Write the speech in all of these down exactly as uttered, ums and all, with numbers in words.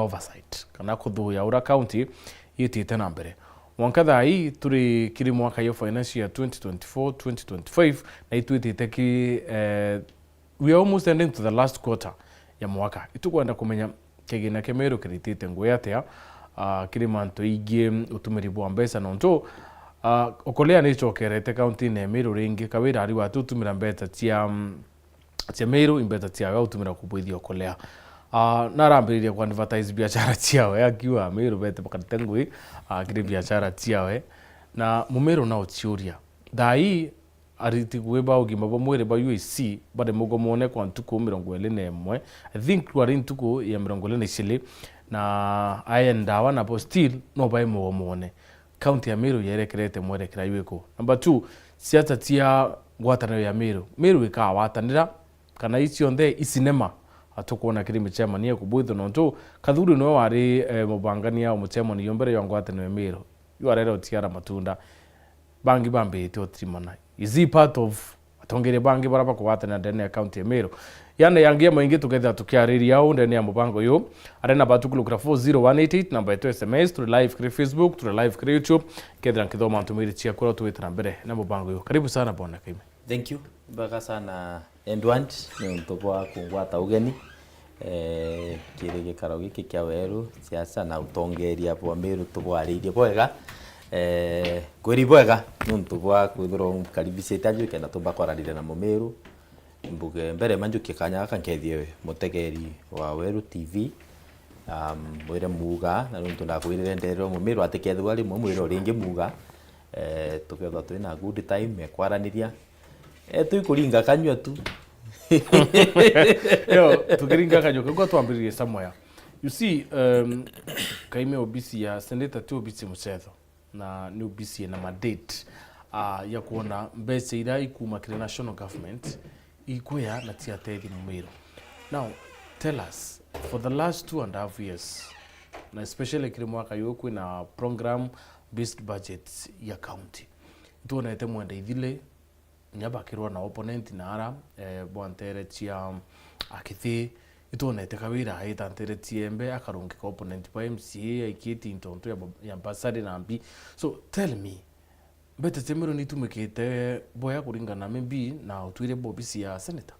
oversight kana kuthuya uria county yitite na mbere. Mwanka thaa ii turi kiri mwaka yo financial year twenty twenty-four twenty twenty-five, na itwitite ki, eh, we are almost ending to the last quarter ya mwaka. Itukwenda kumenya kigina kia Meru kiritite ngugi atia, ah, kiri mantu ingi utumiri bwa mbeca nontu, ah, Okolea ni icokerete county-ini ya Meru ringi, Kawira ari wati utumira mbeca cia, mm, cia Meru, imbeca ciawe utumira kubwithia Okolea. Ah, narambiriria ku advertise biashara ciawe, akiuga Meru bete bakarite ngugi, ah, kiri biashara ciawe. Na Mumeru na uciuria, thaa ii ariti ngugi ba ugima bwa mwiri ba U A C bari mugomone kwa ntuku mirongo iri na imwe. I think kwari ntuku ya mirongo iri na iciri, na aye ndawa nabo still no bai mugomone. County ya Meru yerekerete mwerekera jwiku? Number two, siasa cia ngwataniro ya Meru. Meru ikagwatanira kana i cionthe i cinema? Atukwona kiri michemania kubwithwa nontu Kathuri niwe wari, eh, mubangania wa muchemania yo mbere ya ngwataniro ya Meru. Yu arere utiara matunda. Bangi bambirite utirimana. Is he part of atongeria bangi bara bakugwatanira ndene ya county ya Meru? Yane yangi ya maingi tukethira tukiariria au ndene ya mubango uyu. Arena batu kulukira four zero one eight eight, namba yetu S M S, turi live kiri Facebook, turi live kiri YouTube. Kethira nkithoma ntumiri ciaku uria tugwitira mbere na mubango uyu. Karibu sana bwana Kaime. Thank you. Mbega sana Edward, ni untu bwa kungwata ugeni, eh, kiri gikaro giki kia weru, siasa na utongeria bwa Meru tubwariirie bwega. Eh, kwiri bwega ni untu bwa kwithirwa unkaribicite aju kenda tumba kwaraniria na Mumeru. Mbuge mbere manjukie kanya gaka nkethie mutegeri wa Weru T V, um, mwire muga, na nuntu ndakwirire ndererwa Mumeru atikethirwa rimwe mwire uringi muga, eh, tukethwa twina good time ya kwaraniria. Eh, tuikuringa kanyua tu. Yo, tukiringa kanyua, kau twambiririe somewhere. You see, um, Kaime, obisi ya senator ti obisi mucetho, na ni obisi ina mandate, ah, ya kuona mbeca iria ikuma kiri national government ikwia na ciatethia Mumiru. Now, tell us, for the last two and a half years, na especially kiri mwaka uyu kwina program based budget ya county, itwonete mwenda ithile, inya bakirwa na opponent na ara, eh, bwa ntere cia Akithi, itwonete Kawira aita ntere cia Embe, akarungika opponent bwa M C A, aikiti into ntu ya ba-, ya bursary na mbi. So, tell me, mbeca cia Meru nitumikite bwega kuringana maybe na utwire bwa obisi ya senator?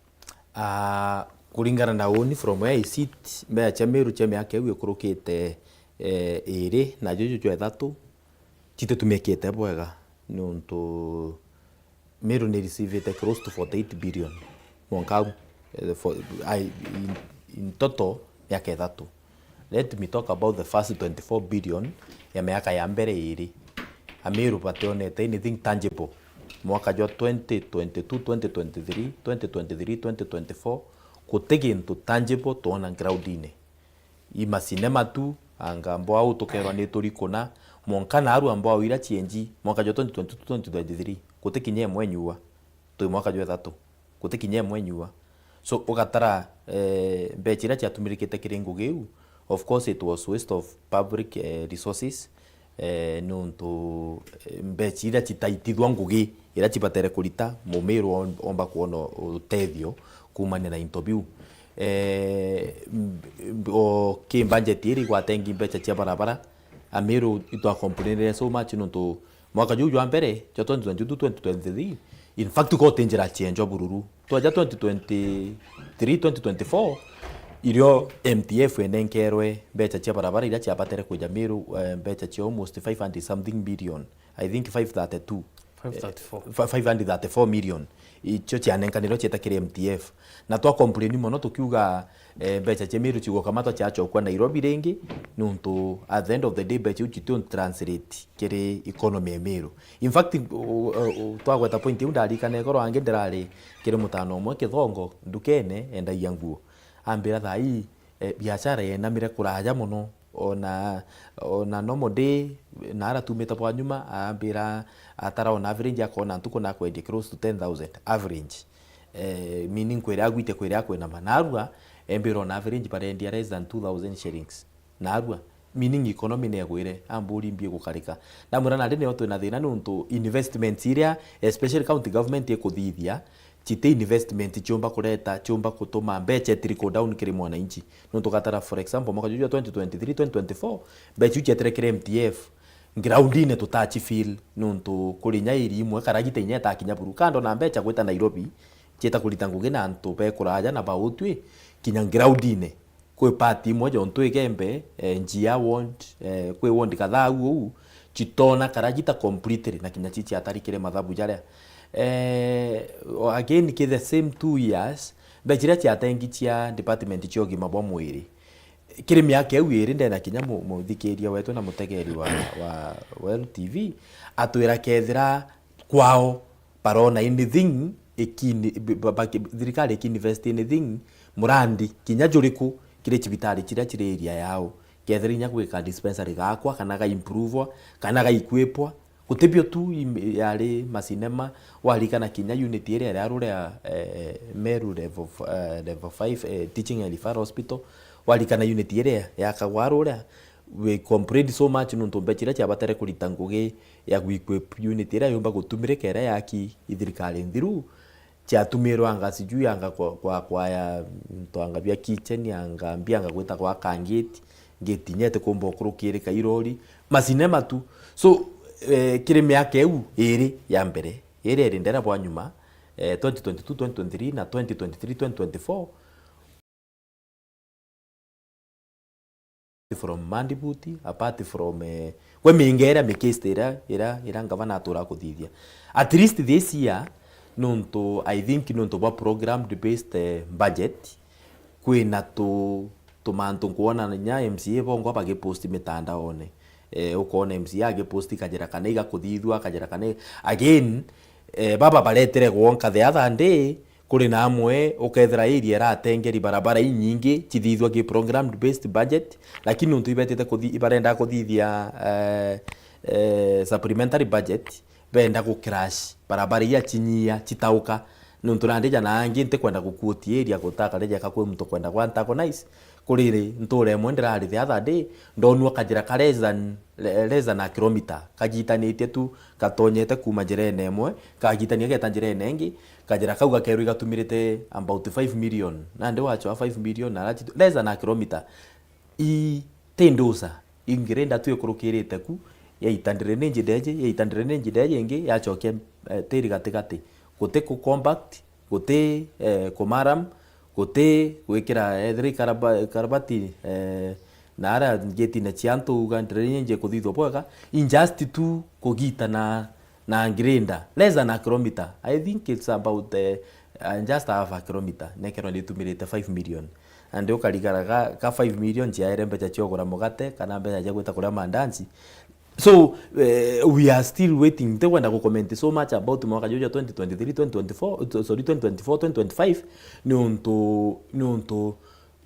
Ah, kuringana na uni from where I sit, mbeca cia Meru cia miaka iu ikurukite, eh, iri na juju jwa ithatu, cititumikite bwega, niuntu Meru ni receivite close to forty-eight billion mwanka au, eh, for, ai, in, in total miaka ithatu. Let me talk about the first twenty-four billion ya miaka ya mbere iri. Ameru bationete anything tangible. Mwaka jwa twenty twenty-two, twenty twenty-three, twenty twenty-three, twenty twenty-four, guti gintu tangible twona ground-ini. I macinema tu, anga mbwau tukerwa ni turi kuna, mwanka naarua mbwau ira cienji, mwaka jwa twenty twenty-two, twenty twenty-three, guti kinya imwe nyua. Twi mwaka jwa ithatu, guti kinya imwe nyua. So, ugatara, eh, mbeca iria ciatumirikite kiri ngugi iu, of course it was waste of public, eh, resources, eh, niuntu, eh, mbeca iria citaitithua ngugi iria cibatere kurita, Mumiru om-, omba kwona utethio kumania na into biu. Eh, m-, m-, o ki budget iri igwatengi mbeca cia barabara, Ameru itwa complainire so much niuntu mwaka juu jwa mbere, jwa twenty twenty-two, twenty twenty-three, in fact, kote njira cienjwa bururu. Twaja twenty twenty-three, twenty twenty-four, irio M T F enenkerwe mbeca cia barabara iria ciabatere kuja Meru, eh, mbeca cia almost five hundred something billion, I think five thirty-two. Five thirty-four. Eh, fi-, five hundred thirty-four million. Icio cianenkanirwe cieta kiri M T F. Na twa complain mono tukiuga, eh, mbeca cia Meru cigukamatwa ciacokua Nairobi ringi, niuntu at the end of the day mbeca iu citio translate kiri economy ya Meru. In fact, u-, u-, u-, twagweta point iu, ndarikana ikoro angi ndirari kiri mutano umwe Kithongo ndukene endagia nguo. Ambira thaa ii, eh, biashara yenamire kuraja mono. Ona, ona normal day, na aratumite bwa nyuma, ambira atara on average akona ntuku na kwendia close to ten thousand average. Eh, meaning kwire agwite kwire akwinama. Narua, embira on average barendia less than two thousand shillings. Narua, meaning economy ni egwire, amburi mbi gukarika. Namwira nandi nio twina thina niuntu investments iria, especially county government ikuthithia, citi investment ciumba kureta, ciumba gutuma mbeca i trickle down kiri mwananchi. Nontu gatara, for example, mwaka juju jwa twenty twenty-three, twenty twenty-four, mbeca iu cietire kiri M T F, groundine tutaci feel, nontu kuri inya area imwe karagita inya itakinya buru. Kando na mbeca gwita Nairobi, cieta kurita ngugi na antu be kuraja na ba utwi, kinya groundine kwi part imwe jontu Igembe, eh, Njia ward, eh, kwi ward kadhaa uu, citona karagita completely na kinya ci ciatarikire mathabu jaria. Eh, again, ki the same two years, mbeca iria ciatengi cia department cia ugima bwa mwiri, kiri miaka iu iri, ndena kinya mu-, muthikiria wetu na mutegeri wa, wa Well T V, atwira kethira kwao barona anything ikini-, ba-, ba-, thirikari ikiinvest anything, murandi kinya juriku kiri cibitari ciria ciri area yao, kethira inya gwika dispensary gakwa, kana gaimprovewa, kana gaequipwa, gutibio tu im-, yari macinema, warikana kinya unit iria iri aruria, eh, Meru level f-, eh, level five, eh, Teaching and Referral Hospital, warikana unit iria yakagwa aruria, we complained so much nontu mbeca iria ciabatare kurita ngugi ya gu-equip unit iria yumba gutumirika iria yaki i thirikari nthiru, ciatumirwe anga sijui anga kwa, kwa, kwaya into anga bia kitchen, anga mbia anga gwita gwaka ngate, ngate inya itikumba ukurukirika irori, macinema tu. So, eh, kiri miaka iu iri ya mbere, iria iri ndera bwa nyuma, eh, twenty twenty-two, twenty twenty-three na twenty twenty-three, twenty twenty-four, from Mandibuti, apart from, eh, gwe minga iria mikiste iria, iria, iria ngavana atura kuthithia. At least this year, nontu, I think, nontu bwa programmed based, eh, budget, kwina tu, tumantu nkwona nya M C A bongwa bagipost mitandaone. Eh, ukona M C A agipost kajira kana igakuthithua, kajira kana i-, again, eh, baba baretire gwonka the other day, kuri na amwe ukethira area iratengeri barabara inyingi cithithua ki programmed based budget, lakini nontu ibetite kuthi-, ibarenda kuthithia, eh, eh, supplementary budget, benda gu crash barabara iria cinyia citauka. Nontu nandi jana angi ntikwenda gukuoti area gutakareja ka kwi muntu kwenda gwa antagonize, kuriri ntura imwe ndirari the other day, ndonua kajira ka less than, le-, less than a kilometer, kajitanitie tu, katonyete kuma njirene imwe, kagitania geta njirene ingi, kajira kau gakerwa igatumirite about five million. Nandi wachwa five million na less than a kilometer. I ti ndusa, i grade tu ikurukirite ku, yaita drainage ndeje, yaita drainage ndeje ingi, yachokia, eh, tiri gatigati. Guti ku compact, guti, eh, kumaram, guti gwikira, eh, ethira ikaraba-, karabati, eh, na aria ngetine cia antu uga drainage ikuthithwa bwega, in just tu kugita na, na grader, less than a kilometer. I think it's about, eh, uh, just half a kilometer, nekerwa nitumirite five million. And ukarigara ga, ga five million ciaere mbeca cia ugura mugate, kana mbeca cia gwita kuria mandansi. So, eh, we are still waiting. Ntikwenda gucomment so much about mwaka juju jwa twenty twenty-three, twenty twenty-four, uh, sorry, twenty twenty-four, twenty twenty-five, niuntu, niuntu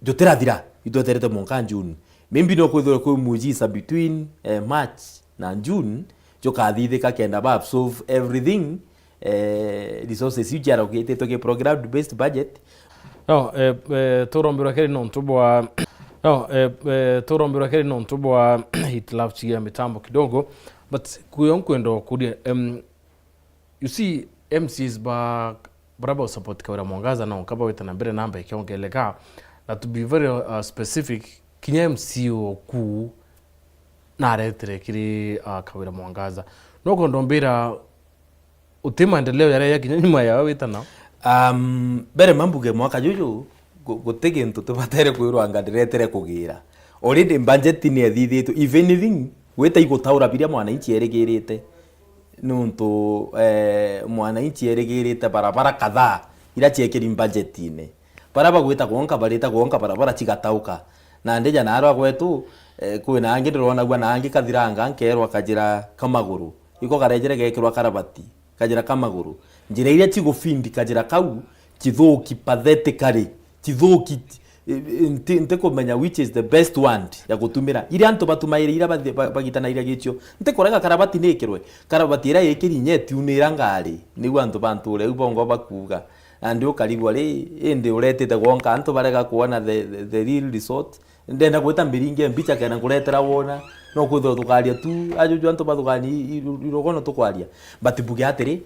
jutirathira, itweterete mwanka June. Maybe no kwithirwe kwi muujiza between, eh, March na June, jukathithika kenda ba absorb everything, eh, resources iu ciarogititwe ki programmed based budget. No, eh, eh, turombirwa keri nontu bwa, no, eh, eh, turombirwa keri nontu bwa hitilafu ya mitambo kidogo, but kuyo nkwenda kuria, em, you see, M C As ba, bara ba support Kawira Mwangaza no nkaba wita na mbere namba ikiongeleka, na to be very, uh, specific, kinya M C A oku naretire kiri, uh, Kawira Mwangaza. No kwenda mbira uti maendeleo yaria yakinya nyuma yao wita nao? Um, mbere mambuge mwaka juju, gu-, guti gintu tubatere kwirwa anga ndiretere kugira. Already budget ni ethithitwe. If anything, gwita igutaura biria mwananchi erigirite. Nontu, eh, mwananchi erigirite barabara kadhaa iria ciekiri budgetine. Baria bagwita gwonka, barita gwonka barabara cigatauka. Nandi ja naarwa gwetu, eh, kwina angi ndironagua na angi kathiranga nkerwa kajira ka maguru. Iko karejere gekirwa karabati, kajira ka maguru. Njira iria cigufindi kajira kau, cithuki pathetically, cithuki, eh, eh, nti-, ntikumenya which is the best one ya gutumira. Iria antu batumaire iria bathi-, ba-, bagitanairia gicio. Ntikurega karabati nikirwe. Karabati iria ikiri inya itiunira ngari. Niu antu ba nture iu bongo bakuuga. Nandi ukarigwa ri, indi uretite gwonka antu barega kwona the, the, the real result. Ndenda gwita mbiringe mbicha kenda nkuretera wona. No kwithirwa tukaria tu, ajuju antu bathugani i-, i-, irogono tukwaria. But mbuge atiri,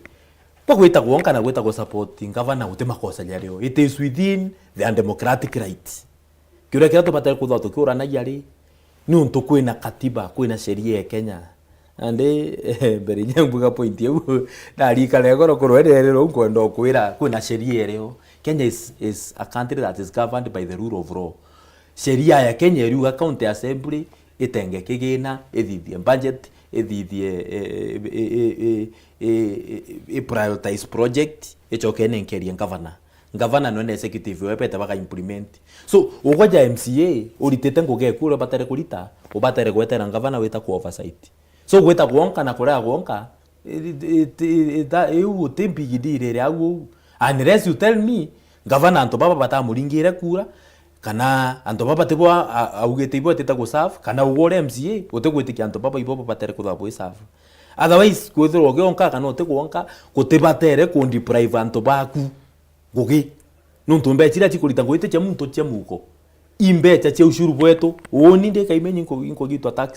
Kwa gwita gwonka na gwita gu support ngavana guti makosa jario. It is within their democratic right. Kiuria kiria tubatari kwithirwa tukiuranagia ri, niuntu kwina katiba, kwina sheria ya Kenya. Nandi mbere inya mbuga point iu, ndarikara igoro kurwenererwo, nkwenda ukwira kwina sheria irio. Kenya is, is a country that is governed by the rule of law. Sheria ya Kenya iriuga county assembly itenge kigina, ithithie budget, ithithie, eh, eh, eh, eh, eh, eh, eh, prioritize project, icoke inenkerie ngavana. Ngavana nwe na executive we bete baka implement. So, ugwe ja M C A, uritite ngugi eku uria ubatere kurita, ubatere gwetera ngavana wita ku oversight. So, gwita gwonka na kurea gwonka, it, it, it, it, iu uti big deal iri au uu. Unless you tell me, ngavana antu baba batamuringire kura, kana antu baba tibo a-, a-, augite ibo atite gu serve, kana ugwe uri M C A, utigwitikia antu baba ibo babatere kwithirwa bwi serve. Otherwise, kwithirwa ugionka kana utigwonka, gutibatere ku deprive antu baku ngugi. Nuntu mbecha iria cikurita ngugi ti cia muntu cia muko. I mbecha cia ushuru bwetu. Uuni ndi kaimenya inko-, inkogitwa tax.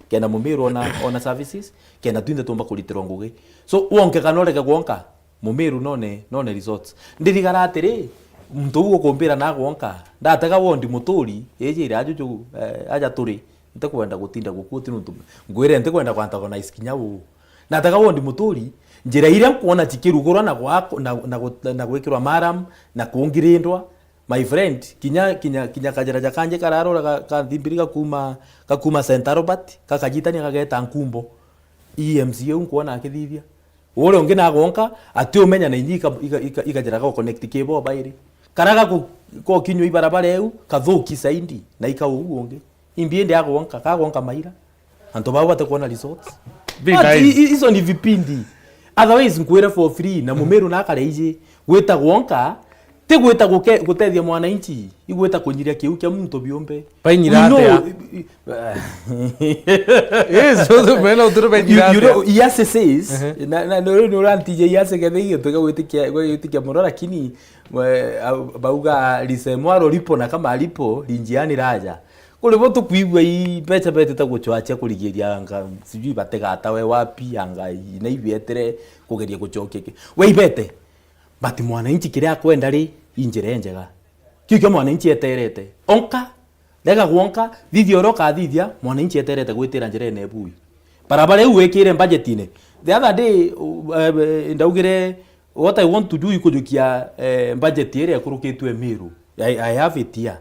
Kenda Mumiru ona, ona services, kenda twinthe tumba kuritirwa ngugi. So, wonke kana ureke gwonka, Mumiru none, none results. Ndirigara atiri, muntu uu ukumbira na gwonka, ndatega wondi muturi, iji iri ajuju, eh, aja turi, ntikwenda gutinda gukuti nuntu, ngwire ntikwenda ku antagonize kinya uu. Ndatega wondi muturi, njira iria nkwona cikirugurwa na gwa-, na, na gu-, na gwikirwa maram, na kungirindwa, my friend, kinya, kinya, kinya kajira ja kanji kararora ga-, ka Nthimbiri gakuma, gakuma Saint Albert, gakajitania gageta Nkumbo. E M C A u nkwona akithithia. Uria ungi nagwonka, atiumenya na inyi ika-, ika-, ika-, ikajira ga connect kibo bairi. Kara gaku-, gokinywa ibarabara eu, kathuki saindi, na ika uu ungi. Imbi indi agwonka, kagwonka maira. Antu bau bate kuona results. Be But nice. I-, i-, icio ni vipindi. Otherwise, nkwire for free, na Mumiru na akare iji, gwita gwonka, ti gwita guke-, gutethia mwananchi, igwita kunyiria kiu kia muntu biumbe. Bainyira We know, atia? I-, i-, Yes, so the man out there you, bainyira you atia? Know, Yase says, Ehe. na, na, no, no, urantije Yase kethe iyo, tuga gwitikia, gwitikia muno, lakini, we, au-, bauga, "Lisemwalo lipo na kama lipo, linjiani raja." Kuri bo tukwigua i mbecha betite guchwa cia kurigiria anga, sijui bategatawe wapi, anga ina ibietere kugeria guchokia ki-, we ibete. But mwananchi kiria akwenda ri, i njira injega. Kiu kio mwananchi eterete. Onka, rega gwonka, thithia uria ukathithia, mwananchi eterete gwitira njira ene bui. Barabara iu wikire budgetine. The other day, uh, eh, ndaugire, what I want to do ikujukia, eh, budget iria ikurukitwe Meru. I, I have it here.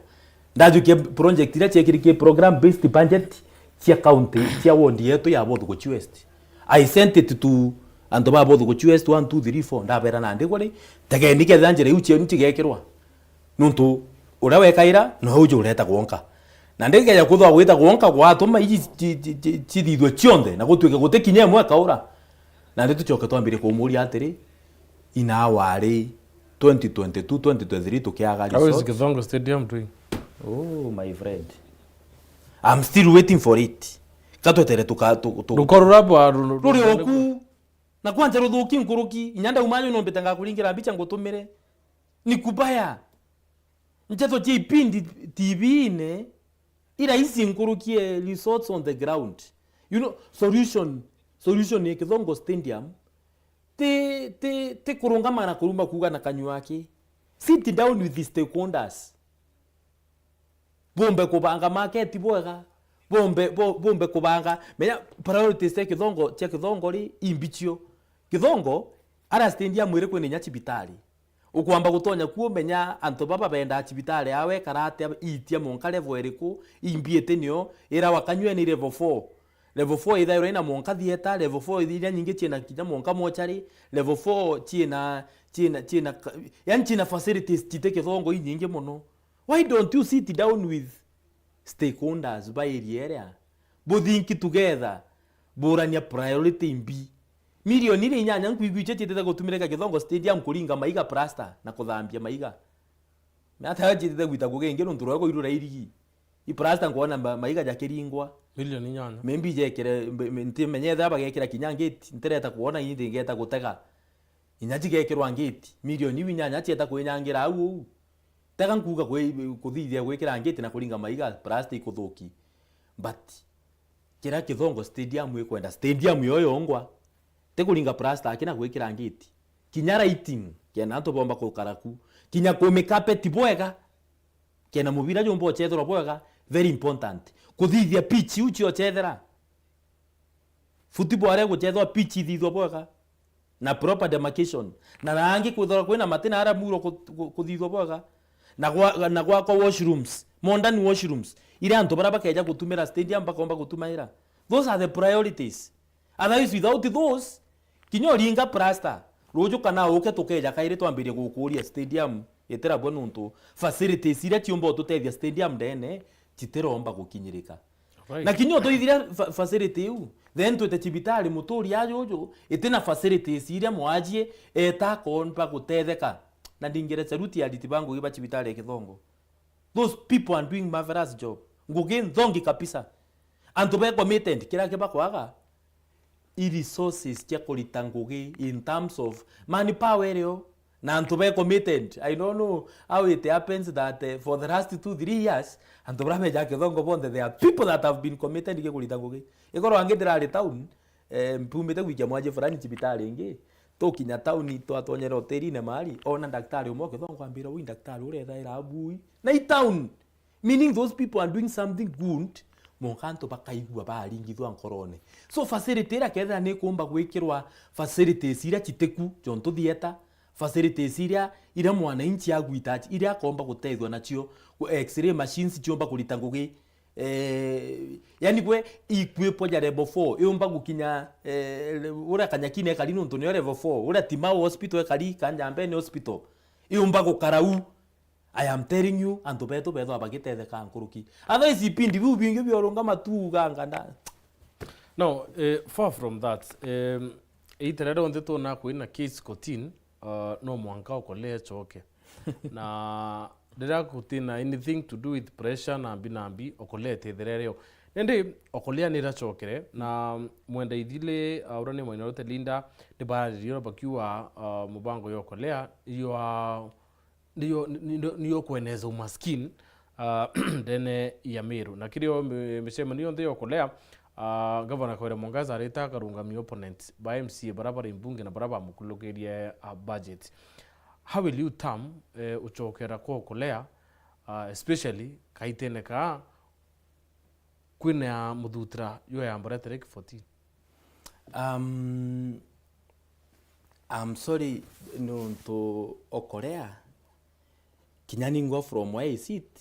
Ndajukia project iria ciekirikie program based budget cia county cia ward yetu ya Bothuguchi West. I sent it to antu ba Bothuguchi West one, two, three, four, ndabera nandi gwari, tegeni kethira njira iu cienu cigekirwa. Nuntu uria wekaira, no uju ureta gwonka. Na ndikeja kwithwa gwita gwonka gwatuma iji ci-, ci-, ci-, cithithwe cionthe, na gutwike guti kinya imwe ikaura. Nandi tucoke twambirie kumuria atiri, ina wari twenty twenty-two, twenty twenty-three tukiaga How is results. Githongo Stadium doing? Oh, my friend. I'm still waiting for it. Katwetere tuka-, tu-, tu-, Rukorora bwa ru-, ru-, ruri ru-, oku. Na kwanja ruthuki nkuruki, inya ndauma nyu nombite ngakuringira mbicha ngutumire. Ni kubaya. Nteto cia ipindi T V-ine, i rahisi nkuruki e results on the ground. You know, solution, solution ya Kithongo Stadium, ti, ti, ti kurungama na kuruma kuuga na kanyua aki. Sit down with the stakeholders. Bumbe kubanga market bwega. Bumbe, bu-, bumbe kubanga. Menya priorities cia Kithongo, cia Kithongo ri, imbichio. Kithongo, ara stadium iri kwina inya cibitari. Ukwamba gutonya kuo, menya antu baba bendaa cibitari awe, karate itia monka level iriku, imbiete nio, ira wakanywe ni level four. Level four ithairwa ina monka theater, level four iria nyingi ciina kinya monka mochari, level four ciina, ciina, ciina ka-, yani ciina facilities citi Kithongo inyingi mono. Why don't you sit down with stakeholders ba area iria? Buthinki together, burania priority imbi. Milioni iria inyanya nkwigua icio ciitite gutumirika Kithongo Stadium kuringa maiga plaster na kuthambia maiga. Na ata ciitite gwita ngugi ingi nuntu rwego iru rairigi. I plaster nkwona ma-, maiga jakiringwa. Milioni inyanya. Maybe jekire, mbe-, mbe-, ntimenye ethira bagekira kinya ngiti, ntireta kwona indi ngeta gutega. Inya cigekirwa ngiti, milioni iu inyanya cieta kwinyangira au uu. Tega nkuuga kwi-, kuthithia gwikira ngiti na kuringa maiga plaster ikuthuki. But kiria Kithongo Stadium ikwenda, stadium yo yongwa, ti kuringa plaster aki na gwikira ngiti. Kinya lighting, kena antu bomba kukara ku. Kinya kumi carpet bwega, kena mubira jumba uchethirwa bwega, very important. Kuthithia pitch iu chiochethera. Football aria guchethwa pitch ithithwa bwega. Na proper demarcation. Na rangi kwithirwa kwina mati na aria muro ku-, ku-, kuthithwa bwega. Na gwa-, na gwakwa washrooms, modern washrooms, iria antu baria bakeja gutumira stadium bakomba gutumaira. Those are the priorities. Otherwise, without those, kinya uringa plaster, ruju kana uke tukeja kairi twambirie gukuria stadium itirabwe nuntu facilities iria ciumba ututethia stadium ndene citiromba gukinyirika. Right. Na kinya utwithiria fa-, facility iu, then twite cibitari muturi ajuju, itina facilities iria mwajie eta akomba gutetheka. Na ndingire saluti ya ariti ba ngugi ba cibitari ya Kithongo. Those people are doing marvelous job. Ngugi nthongi kabisa. Antu be committed, kiria kibakwaga, i resources cia kurita ngugi in terms of manpower irio, na antu be committed. I don't know how it happens that, eh, for the last two, three years, antu baria beja Kithongo bonthe, there are people that have been committed gi kurita ngugi. Ikorwo angi ndirari town, eh, mpumite gwikia mwaji fulani cibitari ingi, tukinya town twatonyera hotelini mari, ona daktari umwe Kithongo ambira, "Ui, daktari uria ethaira abui." Na i town. Meaning those people are doing something good, monka antu bakaigua baringithua nkorone. So facility iria kethira ni kumba gwikirwa facilities iria citiku, jontu theater, facilities iria, iria mwananchi agwita, iria akomba gutethua nacio, ku-, x-ray machines ciomba kurita ngugi, eh, yani gwe equipment ya level four, iumba gukinya, eh, uria Kanyakine ekari nuntu niyo level four, uria Timau Hospital ekari, Kanjambene Hospital, iumba gukara u. I am telling you, antu betu bethwa bagitetheka nkuruki. Otherwise, ipindi biu bingi biorungama tu uganga nda. No, eh, far from that. Em, iita riria rionthe twona kwina case kotini, uh, no mwanka Okolea acoke. Na riria gutina anything to do with pressure na mbi na mbi, Okolea itethire rio. Nindi Okolea niracokere, na Mwenda Ithili, uh, uria ni Minority Leader, nibararirie bakiuga, uh, mubango ya Okolea, you are niyo, ni-, ni-, niyo kweneza umaskini, ah, ndene ya Meru. Na kiri o mi-, micemanio yonthe ya Okolea, ah, Gavana Kawira Mwangaza arita akarungamia opponents ba M C A bara bari mbunge na bara bamukulukirie, ah, budget. How will you term, eh, ucokera kwa Okolea, ah, especially kaitene kaa kwina muthutira yo ya mbura ya tariki fourteen? Um, I'm sorry, nontu Okolea, kinya ningwa from where I sit,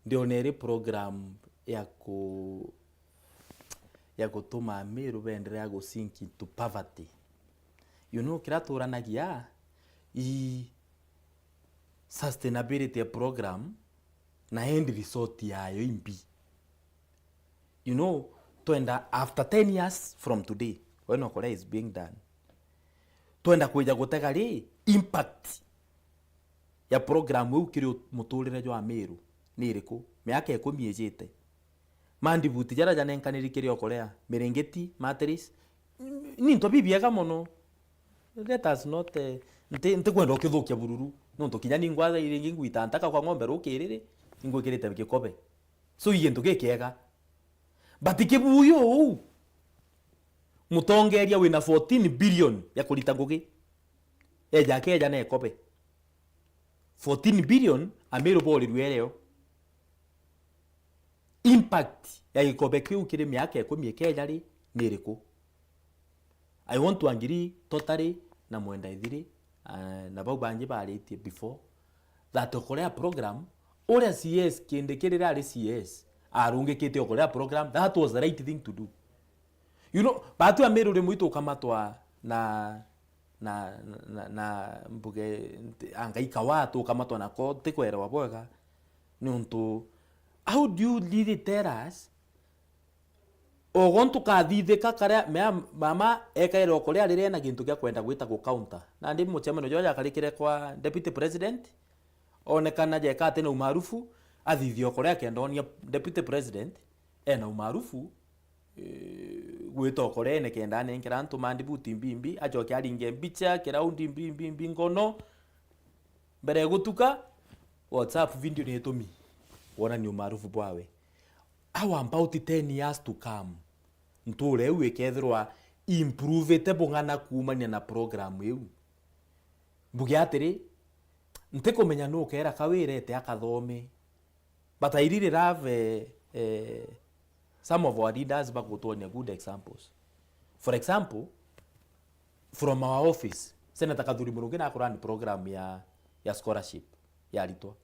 ndionere program ya ku-, ya gutuma Meru benderea gu sink into poverty. You know, kiria turanagia i sustainability ya program na end result yayo imbi. You know, twenda after ten years from today, when Okolea is being done, twenda kwija gutega ri impact ya program iu kiri u-, muturire jwa Meru ni iriku? Miaka ikumi ijite, mandibuti jaria janenkaniri kiri Okolea, miringiti, mattress, ni into bibiega mono. Let us not, eh, nti-, ntikwenda ukithukia bururu, nontu kinya ningwa ringi ngwita ntaka kwa ng'ombe rukiriri, ningwikirite gikobe. So, i gintu gikiega. But kibuyu uu, mutongeria wina fourteen billion ya kurita ngugi, eja akeja na ekobe. Fourteen billion, Ameru borirue ereo. Impact ya gikobe kiu kiri miaka ikumi ikeja ri, ni iriku? I want to agree totally na Mwenda Ithiri, ah, na bau bangi baritie before, that Okolea program, uria C S Kindiki riria ari C S, arungikite Okolea program, that was the right thing to do. You know, batu Ameru rimwe itukamatwa na, na, na, na mbuge, nti-, anga ikawa tukamatwa nako, tikwerewa bwega. Niuntu, how do you really tell us, ogo ntukathithika karia mea mama ekaire Okolea riria ena gintu gia kwenda gwita gu counter? Nandi mucemanio jwa jakarikire kwa deputy president, onekana jeka ati na umaarufu, athithie Okolea kenda onia deputy president ena umaarufu, eh, gwita Okolene kenda anenkera antu mandibuti mbimbi, acoke aringe mbicha, kiraundi mbimbi, mbi ngono. Mbere ya gutuka, WhatsApp video ni itumi wonania umaarufu bwawe. How about ten years to come? Ntuura iu ikethirwa improvite bung'ana kuumania na program iu. Mbuge atiri, ntikumenya nu ukeera Kawira ete akathome. But I really love, eh, eh, some of our leaders bagutwonia good examples. For example, from our office, Senator Kathuri Murungi nakurani program ya, ya scholarship ya aritwa.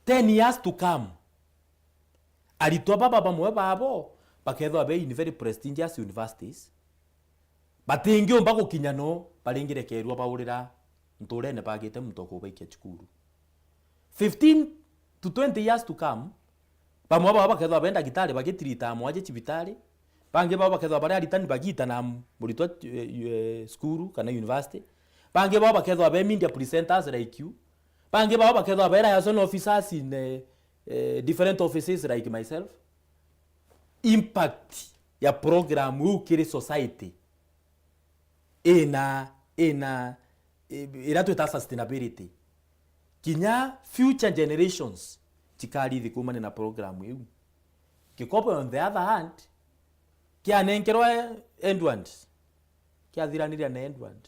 Ten years to come, aritwa baba bamwe babo bakethwa be in very prestigious universities, batingiumba gukinya no baringirekerua baurira nturene bagite muntu wa kubaikia cukuru. Fifteen to twenty years to come, bamwe bao bakethwa be ndagitari bagitirita amwaje cibitari, bangi bao bakethwa bari aritani bagitana muritwa, eh, eh, cukuru kana university, bangi bao bakethwa be media presenters like you, bangi bao bakethwa be liaison officers in, eh, eh, different offices like myself. Impact ya program iu kiri society ina, ina, i-, iria twita sustainability. Kinya future generations cikarithi kuumania na program iu. Gikobe, on the other hand, kianenkerwa Edward, kiathiraniria na Edward.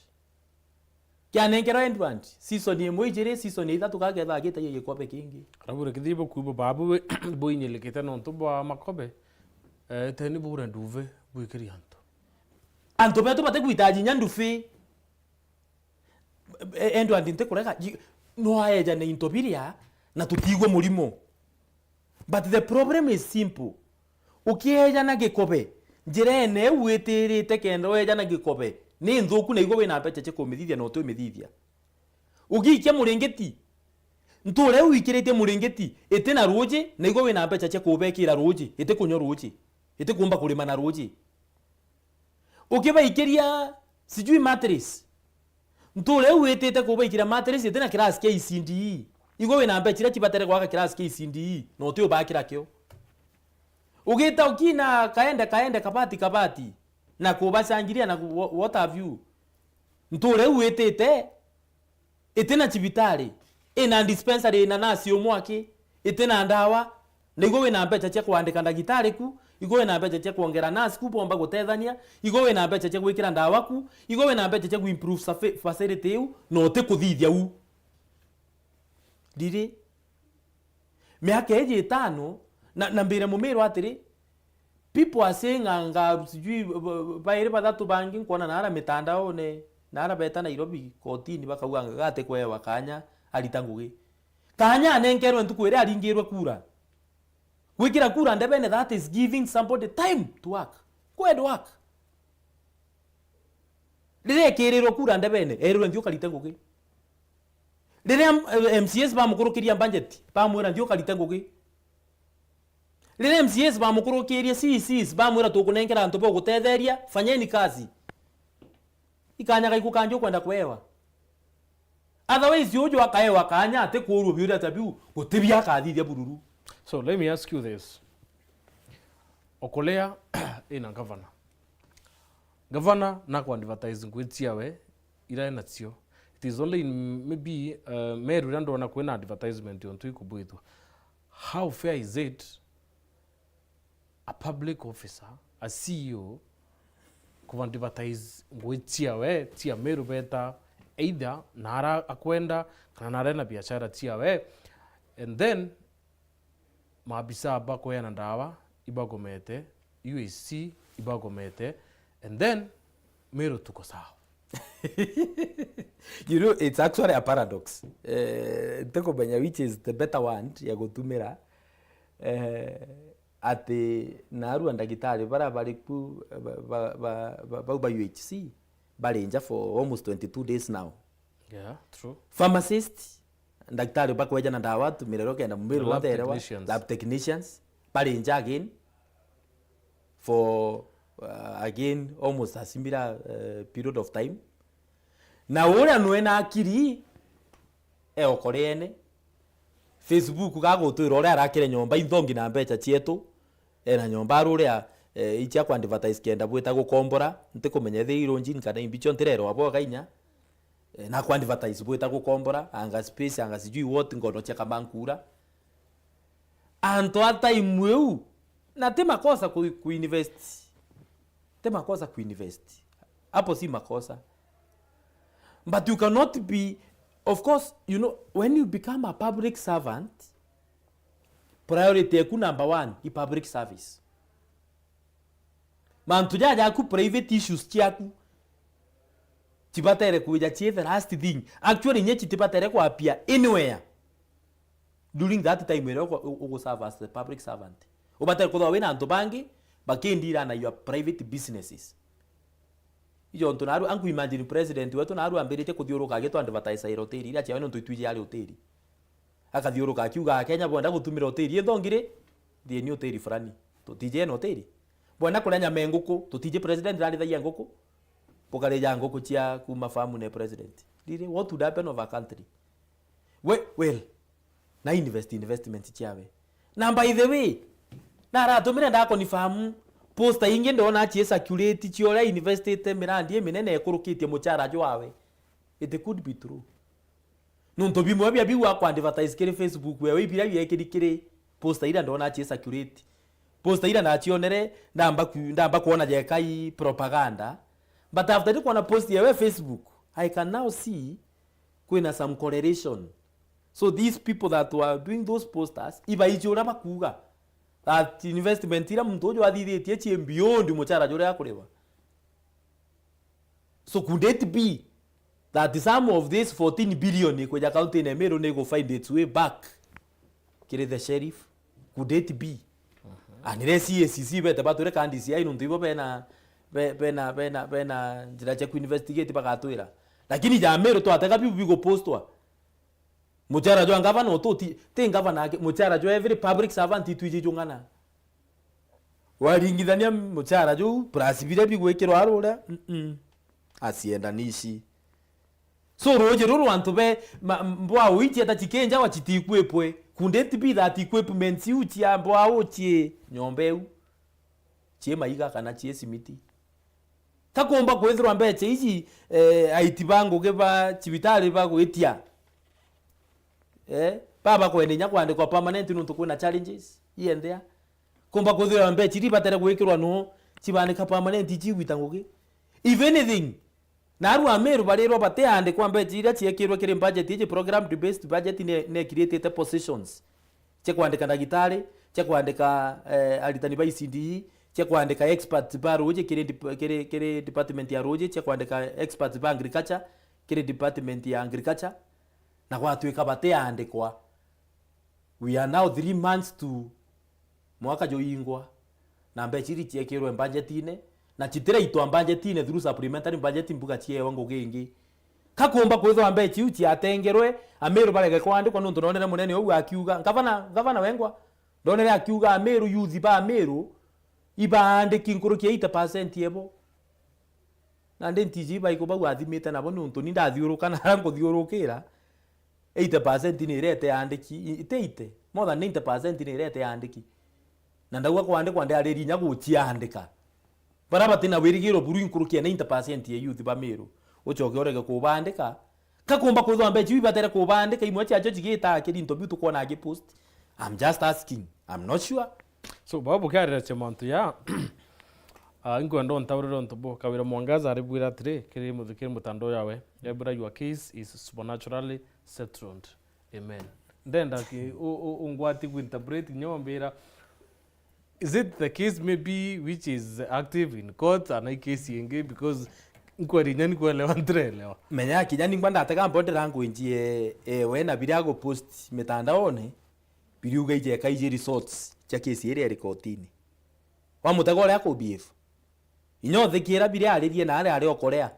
Kianenkerwa Edward, season imwe ijiri, season ya ithatu gakethagwa gitagia gikobe kingi. Arabu reke thibu kuuba babu we-, buinyilikite nontu bwa makobe, eh, teni bure nduve bwikirie antu. Antu betu batigwitaji inya nduvi. E-, Edward ntikurega, ji-, no aejane into biria na tutiigua murimo. But the problem is simple. Ukiejana gikobe, njirene iu witirite kenda uejana gikobe, ni nthuku na igwe wina mbeca cia kumithithia na uti umithithia. Ugiikia muringiti, ntuura iu wikiritie muringiti, iti na ruuji, na igwe wina mbeca cia kubekira ruuji, iti kunywa ruuji, iti kuumba kurima na ruuji. Ukibaikiria sijui mattress, ntuura iu witite kubaikiria mattress iti na class kia E C D E. Igwe wina mbeca iria cibatere gwaka class kia E C D E, na uti ubakira kio. Ugita ukina kaende, kaende, kabati, kabati, na kubacangiria na ku-, wha-, what have you. Ntuura iu witite, iti na cibitari, ina dispensary, ina nasi umwe aki, iti na ndawa, na igwe wina mbeca cia kwandika ndagitari ku, igwe wina mbeca cia kwongera nasi ku bomba gutethania, igwe wina mbeca cia gwikira ndawa ku, igwe wina mbeca cia kuimprove safi-, facility iu, na uti kuthithia u. Riri, miaka iji itano, na, na mbire Mumiru atiri, people are saying anga sijui, b-, b-, bairi bathatu bangi nkwona naara mitandaone, naara beta Nairobi kotini bakauga anga gati kwewa kanya arita ngugi. Kanya anenkerwe ntuku iria aringirwe kura. Gwikira kura ndebene, that is giving somebody time to work. Go and work. Riria ekirirwe kura ndebene, erirwe nthi ukarite ngugi. Riria, eh, M C As bamukurukiria budget, bamwira nthi ukarite ngugi. Riria M C As bamukurukirie C E Cs, bamwira tukunenkera antu ba gugutetheria, fanyeni kazi. Ikanya gaiku kangi ukwenda kwewa. Otherwise, uju akaewa kanya ati kuurua biuria ta biu, guti bia akathithia bururu. So, let me ask you this. Okolea ina governor. Governor na ku advertise ngugi ciawe iria enacio. It is only in maybe, uh, Meru iria ndona kwina advertisement yontu ikubwithua. How fair is it a public officer, a C E O, ku advertise ngugi ciawe, cia Meru beta, either nara akwenda, kana nara ena biashara ciawe, and then maabisa bakweana ndawa ibagomete, U A C ibagomete, and then Meru tuko sawa. You know, it's actually a paradox. Eh, ntikumenya which is the better word ya gutumira. Eh, ati naarua ndagitari baria bari ku, ba, ba, ba, ba, bau ba U H C, bari nja for almost twenty-two days now. Yeah, true. Pharmacist, ndagitari bakweja na ndawa, tumire rwo kenda mwiri wonthe erewa. Lab technicians. Lab technicians, bari nja again for, uh, again, almost a similar, uh, period of time. Na uria nwe na akiri, e okoreene. Facebook gagutwira uria arakire nyomba inthongi na mbeca cietu. Ena nyomba aruria, eh, icia ku advertise kenda bwita gukombora. Ntikumenya ethirwa ironjini kana imbicho ntirerwa bwega inya. Eh, na ku advertise bwita gukombora, anga space, anga sijui what, ngono cia kamankura. Antu a time iu, na ti makosa ku, ku invest. Ti makosa ku invest. Hapo si makosa. But you cannot be, of course, you know, when you become a public servant, priority yaku number one i public service. Mantu jaja jaku, private issues ciaku, cibatere kwija cie the last thing. Actually, inya citibatere kwapia anywhere during that time iria ugu-, ugu serve as the public servant. Ubatere kwithirwa wina antu bangi bakindira na your private businesses. Ijo ntu naru, anku imagine president wetu naru ambiritie kuthiuruka agitwa advertise ira hoteli iria ciawe, nontu itwiji ari hoteli. Akathiuruka akiuga, "Akenya bwenda gutumira hoteli ithongi ri, thieni hoteli fulani." Tutiji ena hoteli. Bwenda kuria nyama ya nguku, tutiji president arithagia nguku. Bukarija nguku cia kuma farm ne president. Really, what would happen of a country? We, well, na invest investment ciawe. Na by the way, naratumire nda confirm poster ingi ndona cie circulate cia uria investite mirandi iminene ikurukitie muchara jwawe. It could be true. Nontu bimwe bia biu akwa advertise kiri Facebook, wewe ibira biekiri kiri poster ira ndona cie circulate. Poster ira ndacionere, ndamba ku-, ndamba kuona jeka i propaganda. But after ndi kuona post yewe Facebook, I can now see kwina some correlation. So these people that were doing those posters, ibaiji uria bakuuga that investment ira muntu uju athithitie cii beyond muchara juria akuriwa. So could it be that some of this fourteen billion ikwija county ya Meru ni igu find its way back kiri the sheriff? Could it be? And ire C A C C bete batwire ka D C I nontu ibo bena, be-, bena, bena, bena njira cia ku investigate bagatwira. Lakini ja Meru twatega biu bigupostwa. Muchara jwa ngavana utu ti, ti ngavana aki, muchara jwa every public servant itwiji jung'ana. Waringithania muchara juu plus biria bigwikirwa aruria, mm-mm. Asiendanishi. So ruuji ruru antu be, ma-, mbwau ici ata cikinjawa citikwipwe. Could it be that equipments iu cia mbwau cie nyomba iu? Cie maiga kana cie simiti? Kakumba kwithirwa mbecha iji, eh, aiti ba ngugi ba cibitari bagwitia, eh, baba kwenda inya kwandikwa permanent nontu kwina challenges ienthea. Kumba kwithirwa mbecha iri ibatere gwikirwa nuu cibandika permanent iji igwita ngugi. If anything, naarua Ameru barirwa batiandikwa mbecha iria ciekirwe kiri budget iji, programmed based budget ne, ne created positions. Cia kwandika ndagitari, cia kwandika, eh, aritani ba E C D E, cia kwandika experts ba ruuji kiri dep-, kiri, kiri department ya ruuji, cia kwandika experts ba agriculture kiri department ya agriculture, na gwatwika batiandikwa. We are now three months to mwaka juingwa, na mbecha iri ciekirwe mbanjetine, na citiraitwa mbanjetine through supplementary budget mbuga ciewa ngugi ingi. Kakumba kwithwa mbecha iu ciatengerwe, Ameru barege kwandikwa, nontu ndonere munene uu akiuga, ngavana, ngavana wengwa, ndonere akiuga Ameru, youth ba Ameru, ibaandiki nkuruki ya eighty percent ebo. Nandi ntiji baiko bau athimite nabo, nontu ni ndathiuruka na aria nkuthiurukira, eighty percent ni irete aandiki, i-, iti eighty, more than ninety percent ni irete aandiki. Na ndauga kwandikwa, ndiaririe inya guciandika. Baria batina wirigiro buru inkuruki ya ninety percent ya youth ba Meru, ucoke urege kubaandika. Kakumba kwithwa mbecha iu ibatere kubaandika, imwe ciacio cigitaa kiri into biu tukwona agi post. I'm just asking. I'm not sure. So, baba bukiariria cia mantu ya, ah, inkwenda untaurire untu bu. Kawira Mwangaza aribwira atiri, kiri muthu-, kiri mutandao yawe, ebwira, "Your case is supernaturally settled." Amen. Ndenda ki-, u-, u-, ungwati ku interpret nyombira, is it the case maybe which is active in court, ana i case ingi? Because nkweri inya ni kwelewa ntirelewa. Menya kinya ningwa ndatega body language ye, eh, we na biria agu post mitandaone, biriuga ijeka iji results cia case iria iri kotini. Wamutega uria akubehave. Inya uthikiira biria aririe na aria ari okorea.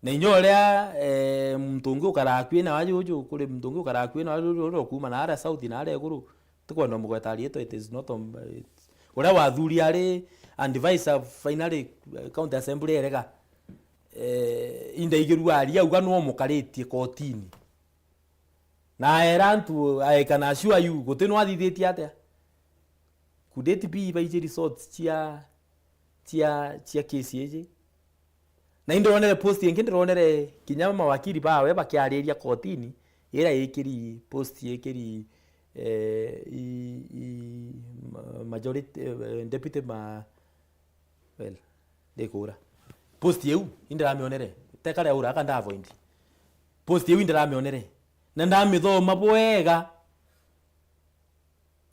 Na inya uria, eh, muntu ungi ukara akui na wajuju, kuri muntu ungi ukara akui na wajuju, uria ukuuma na aria south na aria iguru. Tikwenda umugweta riitwa, it is not, um, it, uria wathuri ari advisor finally, eh, county assembly erega. Eh, indaigirua aria auga no mukaritie kotini. Na era antu, I can assure you, guti no athithitie atia. Could it be ibaiji results cia, cia, cia case iji? Na indonere post ingi, ndironere kinya mawakili bawe bakiariria kotini, ira ikiri post ikiri, eh, i, i, ma-, majority, eh, deputy ma-, well, ndikura. Post iu, indiramionere. Teka ria ura aka nda avoid. Post iu indaramionere. Na ndamithoma bwega.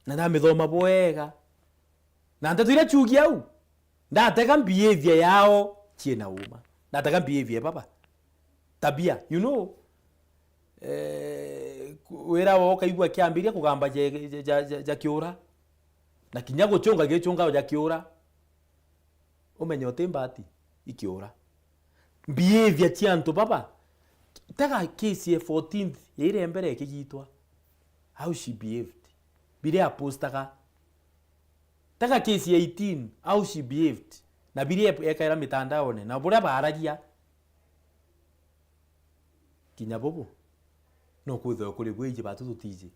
Na ndamithoma bwega. Na nteto iria ciugi au, ndatega behavior yao ciina uma. Ndatega behavior baba. Tabia, you know, eh, ku-, wira wao ukaigua kiambiria kugamba ja, ja, ja, ja, ja kiura. Na kinya gucunga gicunga ja kiura. Umenye uti mbati, ikiura. Behavior cia antu baba. Tega case ya fourteenth ya iria mbere ikigitwa. How she behaved. Biria apostaga. Tega case ya eighteen, how she behaved. Na biria ekaira mitandaone. Na buria baaragia. Kinya bubu. No kwithirwa kuri bwiji batu tutiji.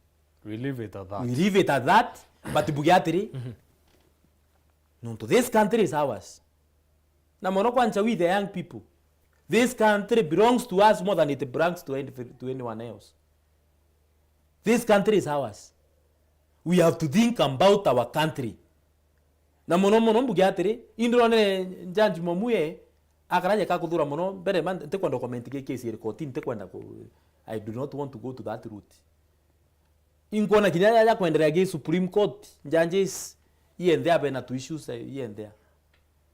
We leave it at that. We leave it at that, but buge atiri, nontu this country is ours. Na mono kwanza we the young people. This country belongs to us more than it belongs to any, to anyone else. This country is ours. We have to think about our country. Na mono mono mbuge atiri, indironere Judge Momue akaraja ka kuthura mono mbere, man, ntikwenda comment gi case iri kotini, ntikwenda ku, I do not want to go to that route. Inkwona kinya ya, ya kwenderea gi Supreme Court, judges, iende abe na tu issues, eh, iende.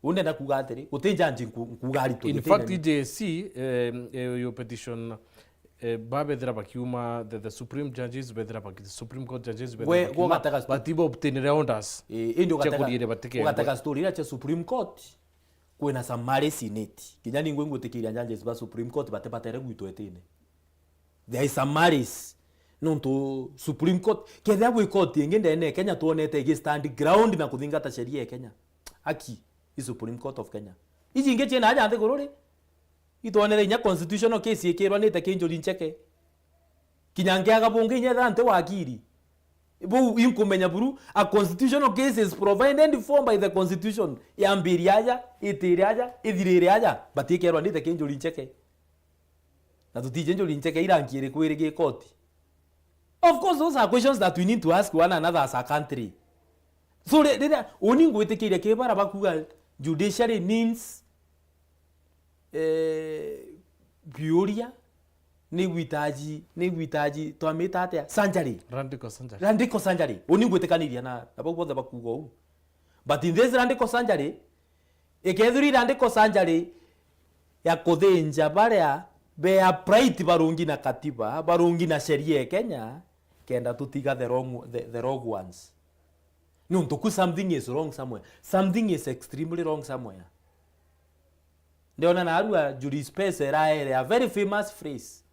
Unenda kuga atiri, guti judge nku-, nkuga aritu. In fact, J S C, eh, eh, your petition, eh, babethira bakiuma, the, the Supreme Judges bethira baki-, the Supreme Court Judges bethira we, bakiuma, ugatega stu-, batibo obtainire orders. Eh, indi cia ugatega, kuriire batikengwe. Ugatega story iria cia Supreme Court, kwina some malice in it. Kinya ningwe ngwitikiria judges ba Supreme Court batibatere gwitwa itine. There is some malice. Nontu Supreme Court, kethira gwi court ingi ndene ya Kenya twonete igi stand ground na kuthingata sheria ya Kenya. Aki, i Supreme Court of Kenya. Iji ingi ciina aja nthiguru ri? Itwonere inya constitutional case ikirwa nite ki Njuri Ncheke. Kinya nkiaga bungi inya ethira nti wakiri. Buu inkumenya buru, a constitutional case is provided for by the constitution. Yambiria aja, itire aja, ithirire aja, but ikerwa nite ki Njuri Ncheke. Na tutiji Njuri Ncheke iranki iriku iri gi koti. Of course, those are questions that we need to ask one another as a country. So, ri-, riria, uni ngwitikiria ki bara bakuga judiciary needs, eh, biuria, ni gwitaji, ni gwitaji, twamita atia? Surgery. Radical surgery. Radical surgery. Uni ngwitikaniria na, na bau bonthe bakuga uu. But in this radical surgery, ikethirwa i radical surgery ya kuthinja baria be upright barungi na katiba, barungi na sheria ya Kenya, kenda tutiga the wrong, the, the wrong ones. Nontu ku something is wrong somewhere. Something is extremely wrong somewhere. Ndiona narua Julius Pesa iraere a very famous phrase.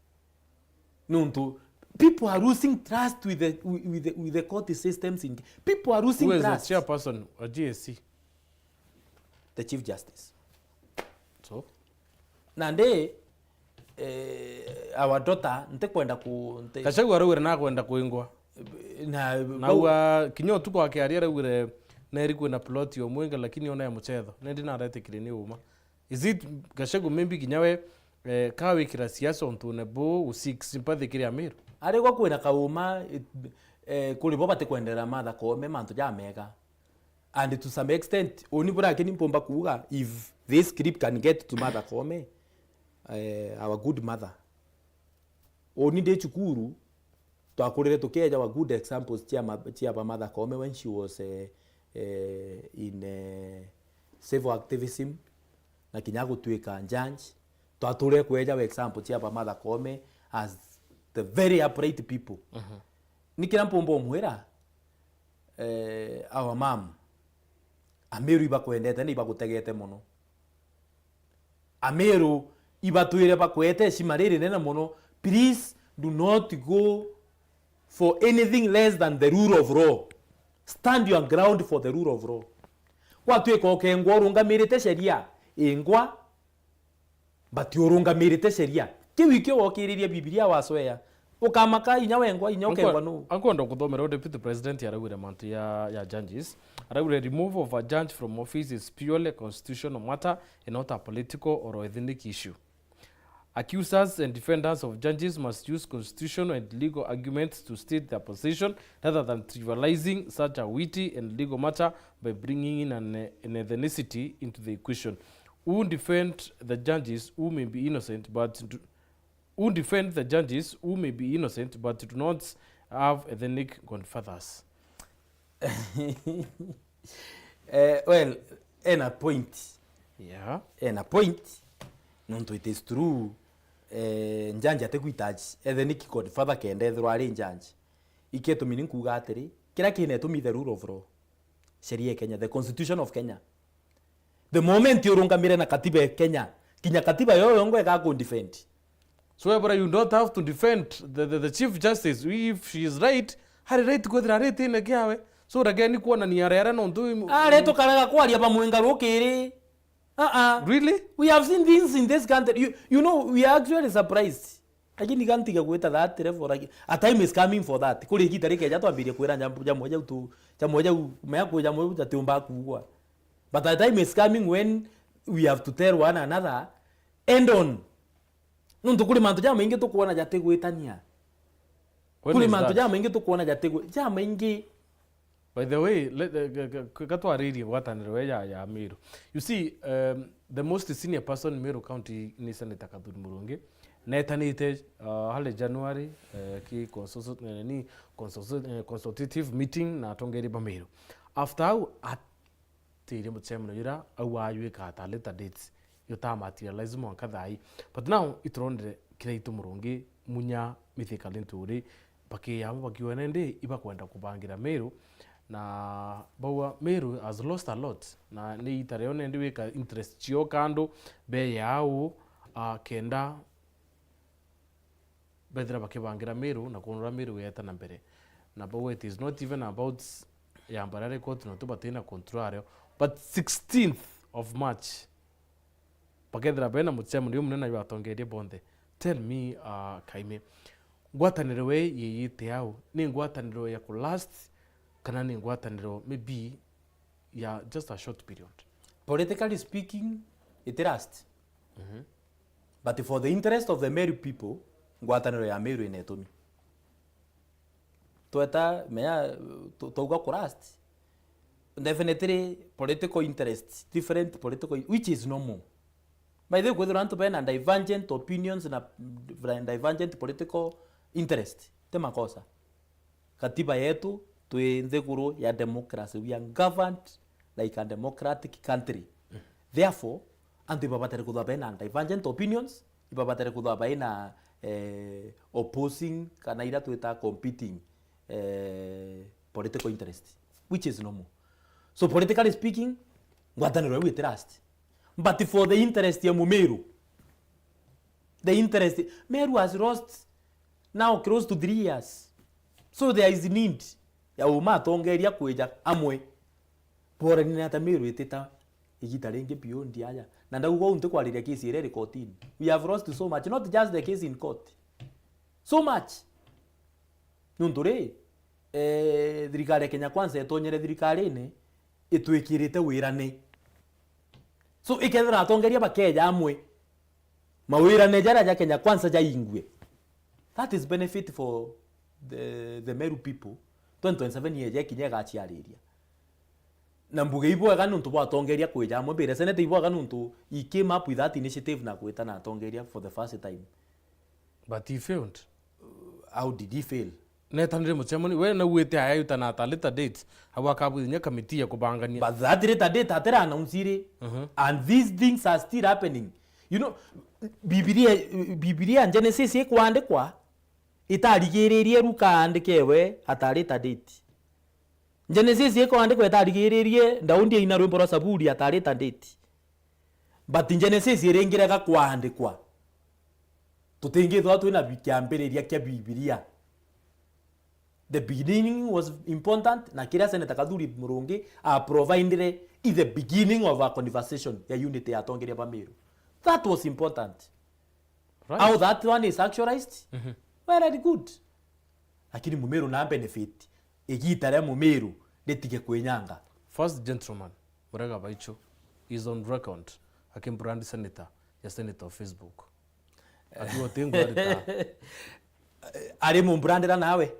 Nontu people are losing trust with the, with the, with the court systems in, people are losing trust. Who is the chairperson wa G S C? The Chief Justice. So? Nandi, eh, our daughter, ntikwenda ku-, nti- Gachagua araugire nakwenda kwingwa. Na, na bau- ua, kinya utuku akiaria araugire neri kwina plot ya Omwinga, lakini ona ya muchetho. Nindi naretikirie ni uma. Is it Gachagua maybe kinya we, eh, ka wikira siasa untune bu, u seek sympathy kiri Amiru? Arigwa kwina kauma, eh, eh, kuri bo batikwendera Martha Koome mantu jamega. And to some extent, uni burake ni mpumba kuuga, if this clip can get to Martha Koome, eh, our good mother. Uni ndi cukuru, twakurire tukieja our good examples cia ma-, cia ba Martha Koome when she was, eh, eh, in, eh, civil activism, na kinya gutuika judge. Twaturire kueja example cia ba Martha Koome as the very upright people. Mhm. Ni kira mpumba umwira, eh, our mom, Amiru ibakwendete na ibagutegete mono. Amiru ibatwire bakwete heshima ririnene mono. Please do not go for anything less than the rule of law. Stand your ground for the rule of law. Gwatuika ukengwa urungamirite sheria, ingwa, but urungamirite sheria. Kiu ikio wokiririe Bibilia waswea. Ukamaka inya wengwa, inya ukengwa nu. Ankwenda kuthomera u Deputy President araugire mantu ya, ya judges. Araugire, "Removal of a judge from office is purely a constitutional matter and not a political or ethnic issue. Accusers and defenders of judges must use constitutional and legal arguments to state their position rather than trivializing such a weighty and legal matter by bringing in an, an ethnicity into the equation." who defend the judges who may be innocent but do, who defend the judges who may be innocent but do not have ethnic godfathers. Eh, well, ena point. Yeah. Ena point. Nontu it is true. Eh, njanji atikwitaji ethnic godfather kenda ethirwa ari njanji. Iketumi ni nkuuga atiri, kiria kina itumi the rule of law. Sheria ya Kenya, the constitution of Kenya. The moment urungamire na katiba ya Kenya, kinya katiba yo yongo ika ku defend. So, Ebora, you don't have to defend the, the, the Chief Justice. If she is right, hari right kwithira aritine kiawe. So, urageni kuonania rere nontu. Are tukaraga kwaria bamwe ngarukiri. Uh-uh. Really? We have seen things in this country. You, you know, we are actually surprised. Lakini gantiga gwita that level, like, a time is coming for that. Kuri igita rikeja twambirie kwira jambo jamwe jau tu, jamwe jau, mea kwi jamwe jau jatiumba kuugwa. But a time is coming when we have to tell one another, end on. Nontu kuri mantu jamaingi tukwona jatigwitania. When Kuri is mantu that? Jamaingi tukwona jatigwi-, jamaingi. By the way, let, uh, g- g- g- gatwaririe ngwataniro ya, ya Meru. You see, um, the most senior person in Meru County ni Senator Kathuri Murungi. Netanite, uh, hale January, uh, ki consulso-, eh, ni consulso-, eh, consultative meeting na atongeria ba Meru. After au, atirie mucemanio jura au ayuika at a later date. Yutamaterialize mwanka thaa ii. But now, ituronire kiraitu Murungi, Munya, Mithika Linturi, bakiyama bakiuga nindi ibakwenda kubangira Meru, na bauga Meru has lost a lot, na ni ita rio nindi wika interest cio kando, be yao, uh, kenda bethira bakibangira Meru na kunura Meru yeta na mbere. Na bauga it is not even about ya Mbarare Court, nontu batina control ario. But sixteenth of March, bakethira bena mucemanio munene jwa atongeria bonthe. Tell me, uh, Kaime, ngwataniro we yiyite au, ni ngwataniro ya kulast kana ni ngwataniro maybe ya just a short period? Politically speaking, it last. But for the interest of the Meru people, ngwataniro ya Meru ina itumi. Tweta, mea, tu- twauga kulast. Definitely, political interests, different political, which is normal. By the way, kwithirwa antu bena divergent opinions na divergent political interest, ti makosa. Katiba yetu, twi nthiguru ya democracy. We are governed like a democratic country. Therefore, antu ibabatare kuthwa bena divergent opinions, ibabatare kuthwa baina, eh, opposing kana ira twita competing, eh, political interest, which is normal. So, politically speaking, ngwataniro iu iti last. But for the interest ya Mumiru, the interest, Meru has lost now close to three years. So there is need ya uma atongeria kwija amwe. Borani ni ata Meru itita igita ringi beyond aja. Na ndauga uu ntikwariria case iria iri kotini. We have lost so much, not just the case in court. So much. Nontu ri, eh, thirikari ya Kenya Kwanza itonyere thirikarine itwikirite wirane. So, ikethira atongeria bakeja amwe, mawirane jaria ja Kenya Kwanza jaingue. That is benefit for the, the Meru people. Twenty twenty-seven yeja ikinya igaciariria. Na mbuge ibwega nontu bwa atongeria kwija amwe, mbire Senate ibwega nontu he came up with that initiative na gwita na atongeria for the first time. But he failed. How did he fail? Netanire mucemanio, we nauite ayayuta na at a later date, au akabwithia kinya committee ya kubangania. But that later date atira announce ri. Mhm. And these things are still happening. You know, Bibilia, Bibilia Genesis ikwandikwa, itarigiririe Ruka aandike we at a later date. Genesis ikwandikwa itarigiririe Daudi aina rwimbo rwa Zaburi at a later date. But Genesis iringirega kwandikwa, tutingithwa twina bi-, kiambiriria kia Bibilia. The beginning was important, na kiria Senator Kathuri Murungi a providire is the beginning of a conversation ya unity ya atongeria ba Meru. That was important. Right. How that one is actualized, Mhm. well and good. Lakini Mumiru na benefit, igita ria Mumiru ritige kwinyanga. First gentleman, Murega Baicho, is on record akimbrand senator ya senator of Facebook. Akiwa uti ngwarita. Ari mumbrandira nawe?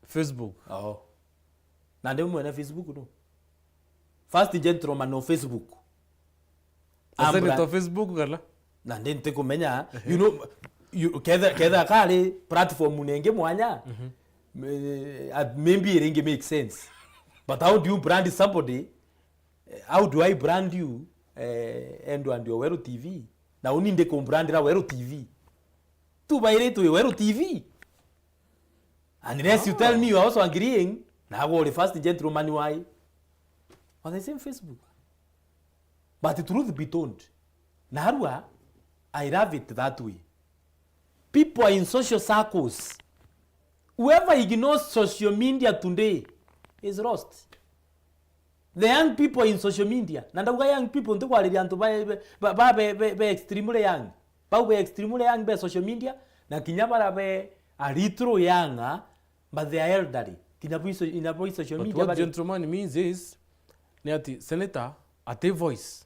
Facebook. Oh. Na ndi mwene Facebook no. First gentleman no Facebook. Ambra- Senator Facebook kana? Na ndi ntikumenya, you know, you, ketha, ketha kari platform nengi mwanya, eh, maybe iringi make sense. But how do you brand somebody? Eh, how do I brand you, eh, Edward Oweru T V? Na uni ndi kumbrandira Weru T V. Tu bairi tu Weru T V. Unless you tell me you are also agreeing, na agwo uri first gentleman wai. On the same Facebook. But truth be told, narua, I love it that way. People are in social circles. Whoever ignores social media today is lost. The young people in social media, na ndauga young people, ntikwariria antu ba, ba, ba, ba, be, be, be extremely young. Bau be extremely young be social media, na kinya bara be a little younger, but they are elderly. Kinya bo iso-, kinya bo social But media what bari gentleman means is, ni ati senator ati voice.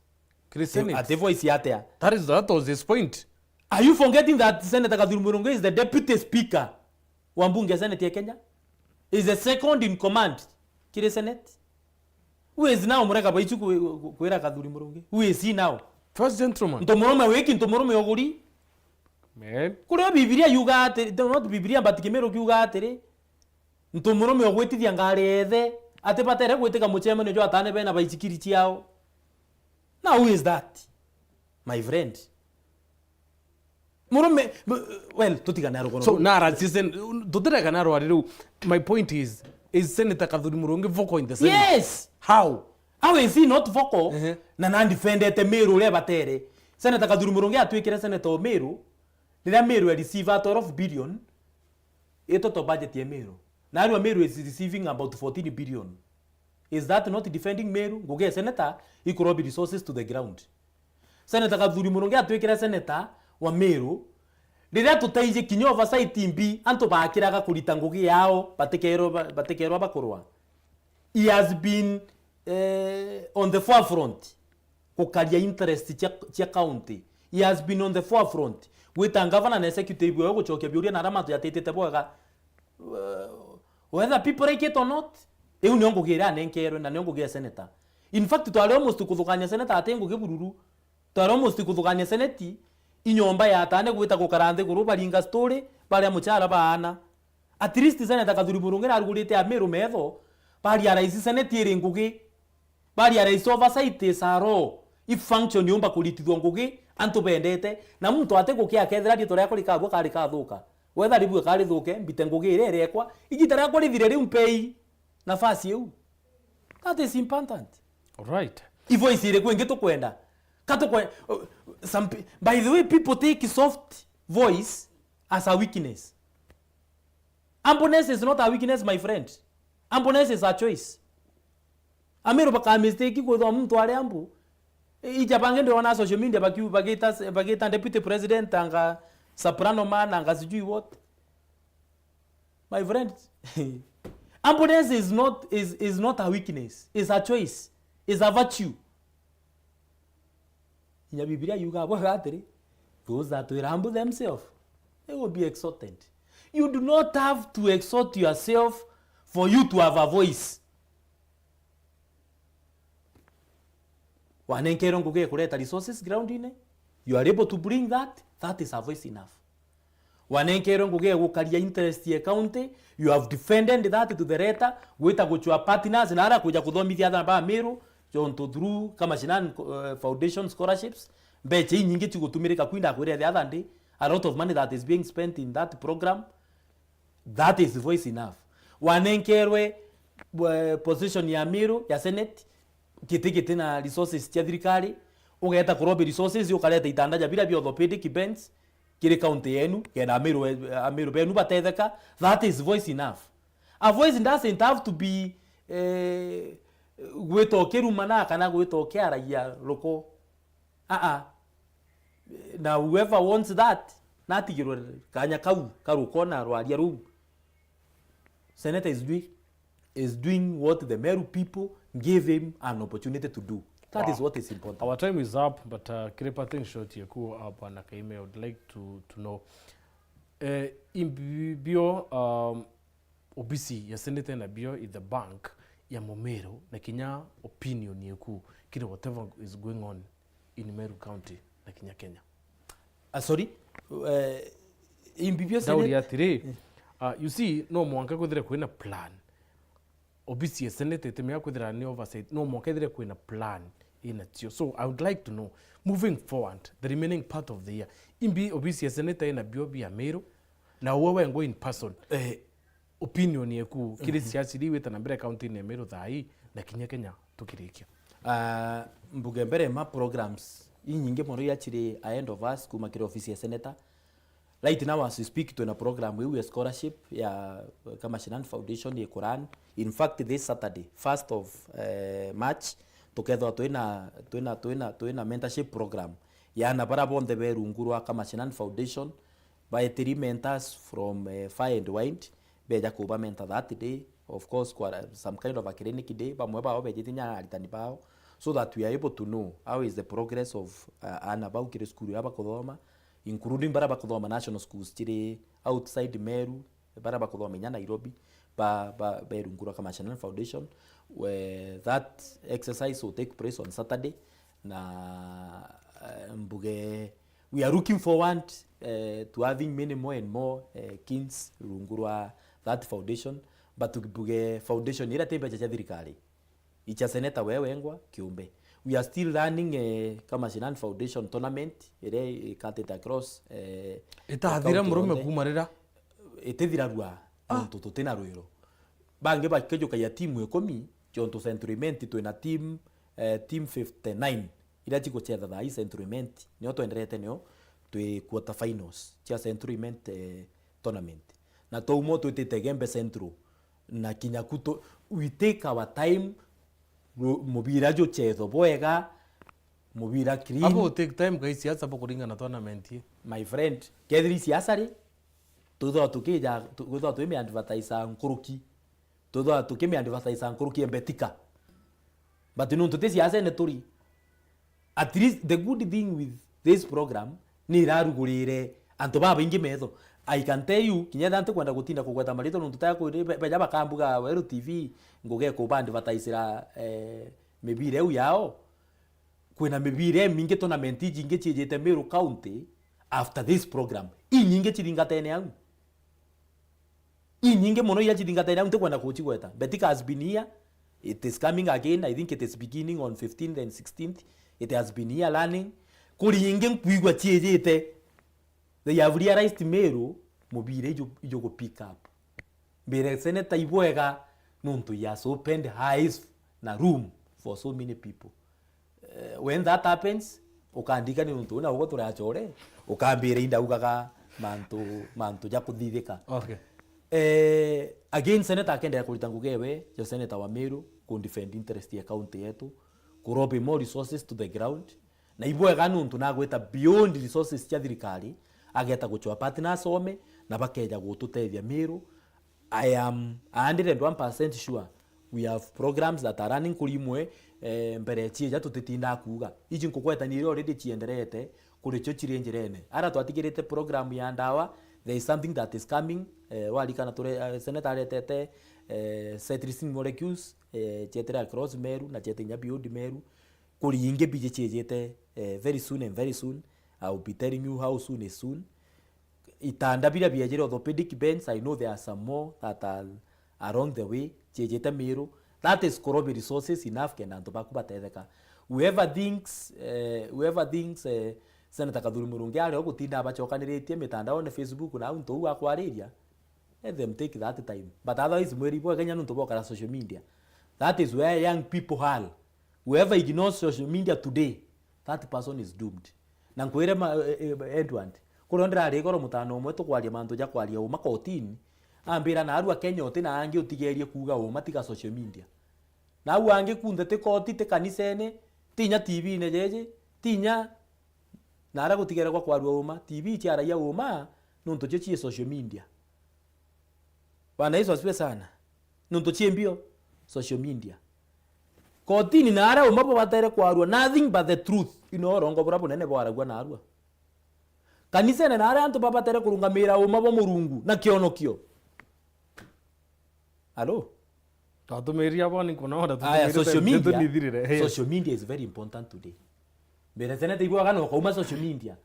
Kiri Senate. Ati voice atia? That is, that was his point. Are you forgetting that Senator Kathuri Murungi is the deputy speaker wa mbunge ya Senate ya Kenya? Is the second in command kiri Senate. Who is now Murega Baichu kwi-, kwi-, kwira Kathuri Murungi? Who is he now? First gentleman. Ntomurume wiki, ntomurume uguri. Man. Kuria Bibilia yuga atiri, not Bibilia, but Kimiru kiuga atiri, ntomurume ugwitithia ngari ethe, ati batere gwitika mucemanio jwa atane bena baicikiri ciao. Now who is that? My friend. Murume, m-, well, tutigane arugo. So, nara, sisen, tutireka na rwari riu. My point is, is Senator Kathuri Murungi vocal in the Senate? Yes! How? How is he not vocal? Ehe. Na nandifendete Meru uria batere. Senator Kathuri Murungi atwikire senator o Meru, riria Meru e receive twelve billion, itoto budget ya Meru. Na arua Meru is receiving about fourteen billion. Is that not defending Meru? Ngugi ya senator ikurobi resources to the ground. Senator Kathuri Murungi atwikire senator wa Meru, riria tutaiji kinya oversight mbi, antu bakiraga kurita ngugi yao, batikeerwa ba-, batikeerwa bakurwa. He has been, eh, on the forefront gukaria interest cia, cia county. He has been on the forefront gwita governor na executive yo gucokia biuria na aria mantu jatitite bwega. Uh, whether people like it or not, iu nio ngugi iria anenkerwe na nio ngugi ya senator. In fact, twari almost kuthukania senator ati ngugi bururu. Twari almost kuthukania senate, inyomba ya atane gwita gukara nthiguru baringa story, baria muchara baana. At least Senator Kathuri Murungi narugurite Amiru metho, ba realize senate iri ngugi. Ba realize oversight is a law. I function yumba kuritithua ngugi, antu bendete, na muntu ati gukia akethira riitwa riakwa rikabua ka rikathuka. Whether ribue ka rithuke, mbite ngugi iria irekwa, igita riakwa rithire riu mpei nafasi iu. That is important. Alright. I voice iriku ingi tukwenda? Ka tukwe-, uh, some pe-, by the way, people take soft voice as a weakness. Humbleness is not a weakness, my friend. Humbleness is a choice. Amiru baka mistake kwithwa muntu ari ambu. Ija bangi ndiona social media bakiu-, bagita, bagita deputy president anga soprano man anga sijui what. My friend, humbleness is not, is, is not a weakness. It's a choice. It's a virtue. Inya Bibilia yuga bwega atiri, "Those that will humble themselves, they will be exalted." You do not have to exalt yourself for you to have a voice. Wanenkerwe ngugi ya kureta resources ground-ini, you are able to bring that, that is a voice enough. Wanenkerwe ngugi ya gukaria interest ya county, you have defended that to the letter, gwita guchwa partners, na ara kuja kuthomithia athana ba Meru, jontu through kama Mashinani, uh, Foundation scholarships, mbecha inyingi chigutumirika kwinda kwira the other day, a lot of money that is being spent in that program, that is voice enough. Wanenkerwe, uh, position ya Meru, ya Senate, giti giti na resources cia thirikari, ugeta kurobi resources, ukareta itanda ja bira bia orthopedic beds, kiri county yenu, kenda Amiru, Amiru benu batetheka, that is voice enough. A voice doesn't have to be, eh, gwita ukirumana kana gwita ukiaragia ruko. Aa. Na whoever wants that, natigirwe kanya kau, karukona rwaria ruu. Senator is doing, is doing what the Meru people gave him an opportunity to do. That is Wow. what is important. Our time is up, but, uh, kiri parting shot yeku, uh, Bwana Kaime, I would like to, to know, eh, imbio, um, obisi ya Senate na bio in the bank ya Mumiru na kinya opinion yeku kiri whatever is going on. in Meru County na kinya Kenya. Ah, sorry. Eh, imbi bio Senate? Ndauri atiri, ah, you see, no mwanka kwithire kwina plan. Obisi ya Senate itimea kwithira ni oversight, no mwanka ithire kwina plan inatio. So I would like to know, moving forward, the remaining part of the year, imbi obisi ya Senate ina bio bia Meru, na uwe wengwa in person. Eh, opinion yeku kiri siasa iria igwita na mbere county-ini ya Meru thaa ii na kinya Kenya tukirikia? Ah, mbuge mbere ma programs inyingi mono iria ciri ahead of us kuma kiri ofisi ya senator. Right now as we speak, twina program iu ya scholarship ya Kamashinani Foundation ikurun. In fact, this Saturday, first of, eh, March, tukethwa twina, twina, twina, twina mentorship program ya ana bara bonthe be rungu rwa Kamashinani Foundation, baetiri mentors from, eh, far and wide, beja kuba mentor that day. Of course, kwa some kind of a clinic day, bamwe bao bejite nya aritani bao, so that we are able to know how is the progress of, uh, ana bau kiri cukuru ya bakuthoma, including bara bakuthoma national schools chiri outside Meru, bara bakuthoma inya Nairobi, ba, ba, be rungu rwa Kamashinani Foundation. We, that exercise will take place on Saturday, na, eh, mbuge, we are looking forward, eh, to having many more and more, eh, kids rungu rwa that foundation, but mbuge foundation ira ti mbecha cia thirikari, icha senator we wengwa kiumbe. We are still running, eh, Kamashinani Foundation tournament, iria ikatite across, eh, itathira county murume yonthe. Kuma rira? Itithirarua, ah, nontu tutina rwiro. Bangi bakijukagia timu ikumi, jontu Central Imenti twina team, eh, team fifty-nine iria ciguchetha thaa ii Central Imenti. Nio twenderete nio twi quarter finals cia Central Imenti, eh, tournament. Na twauma twitite Gembe Central, na kinya ku tu-, we take our time, ru-, mubira juchetho bwega, mubira clean. Abo take time kai siasa bo kuringana tournament ii. My friend, kethira i siasa ri, twithwa tukija, tu-, twithwa twimi advertise nkuruki. Twithwa tukimi advertise nkuruki ya Betika. But nontu ti siasene turi, at least the good thing with this program ni irarugurire antu babaingi metho. I can tell you, kinya etha ntikwenda gutinda kugweta maritwa nontu taya kwiri be-, beja bakambuga Weru T V, nguge kuba advertisera, eh, mibira iu yao. Kwina mibira imingi tournament ijingi ciijite Meru County after this program. Inyingi ciringatene au. Inyingi mono iria ciringatene au ntikwenda kucigweta. Betika has been here. It is coming again. I think it is beginning on fifteenth and sixteenth. It has been here learning. Kuri ingi nkwigua ciijite. They have realized Meru mubira ijo, ijo gu pick up. Mbire senator ibwega nontu he has opened eyes na room for so many people. Eh, when that happens, ukandirikania nontu una ugo turachore, ukambira indaugaga mantu, mantu ja kuthithika. Okay. Eh, again, senator akendera kurita ngugi ewe, ja senator wa Meru, ku defend interest ya county yetu, ku lobby more resources to the ground, na ibwega nontu nagweta beyond resources cia thirikari, ageta guchwa partner asome, na bakeja gututethia Meru. I am a hundred and one percent sure we have programs that are running kuri imwe, eh, mbere ciija tutitindaa kuuga. Iji nkugwetania iria already cienderete, kuri cio ciri njirene. Ara twatigirite program ya ndawa, there is something that is coming. Eh, warikana ture, eh, senator aretete, eh, cetirizine molecules, eh, cietire across Meru, na ciete inya beyond Meru. Kuri ingi biji ciijite, eh, very soon and very soon. I will be telling you how soon is soon. Itanda biria biejire orthopedic beds, I know there are some more that are along the way, ciijite Meru. That is ku lobby resources enough kenda antu baku batetheka. Whoever thinks, eh, whoever thinks, eh, Senator Kathuri Murungi ari o gutinda abacokaniritie mitandaone, Facebook na au ntu au akwariria, let them take that time. But otherwise, mwiri bwa Kenya nuntu bokara social media. That is where young people are. Whoever ignores social media today, that person is doomed. Na nkwire ma, eh, eh, Edward, kurio ndirari goro mutano umwe tukwaria mantu ja kwaria uma kotini, ambira, "Narua Kenya uti na angi utigerie kuuga uma tiga social media." Na au angi kunthe ti koti, ti kanisene, ti inya T V-ine jeje, ti inya naria gutigere gwa kwarua uma, T V ciaragia uma, nuntu cio cii social media. Bwana Yesu asifiwe sana. Nuntu cii mbio, social media. Kotini na aria uma bo batere kwarua nothing but the truth. Ino urongo buria bunene bwaragua narua. Kanisene na aria antu babatere kurungamira uma bwa Murungu na kionokio. Alo? Twatumiria boni kuna ora. Aya, tutumirite social media. Nithirire. Hey. Social media is very important today. Mbere seneta ibwaga na ukauma social media.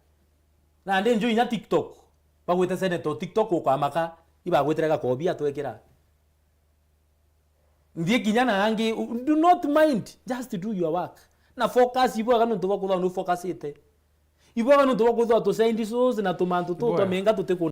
Nandi nju inya TikTok. Bagwite seneta o TikTok ukamaka, ibagwitire gakobi atwekira. Nthie kinya na angi, do not mind, just do your work. Na focus ibwaga nontu bwa kwithirwa nu focusite. Ibwaga nontu bwa kwithirwa tu side shows na tumantu tu twa menga tutikuna.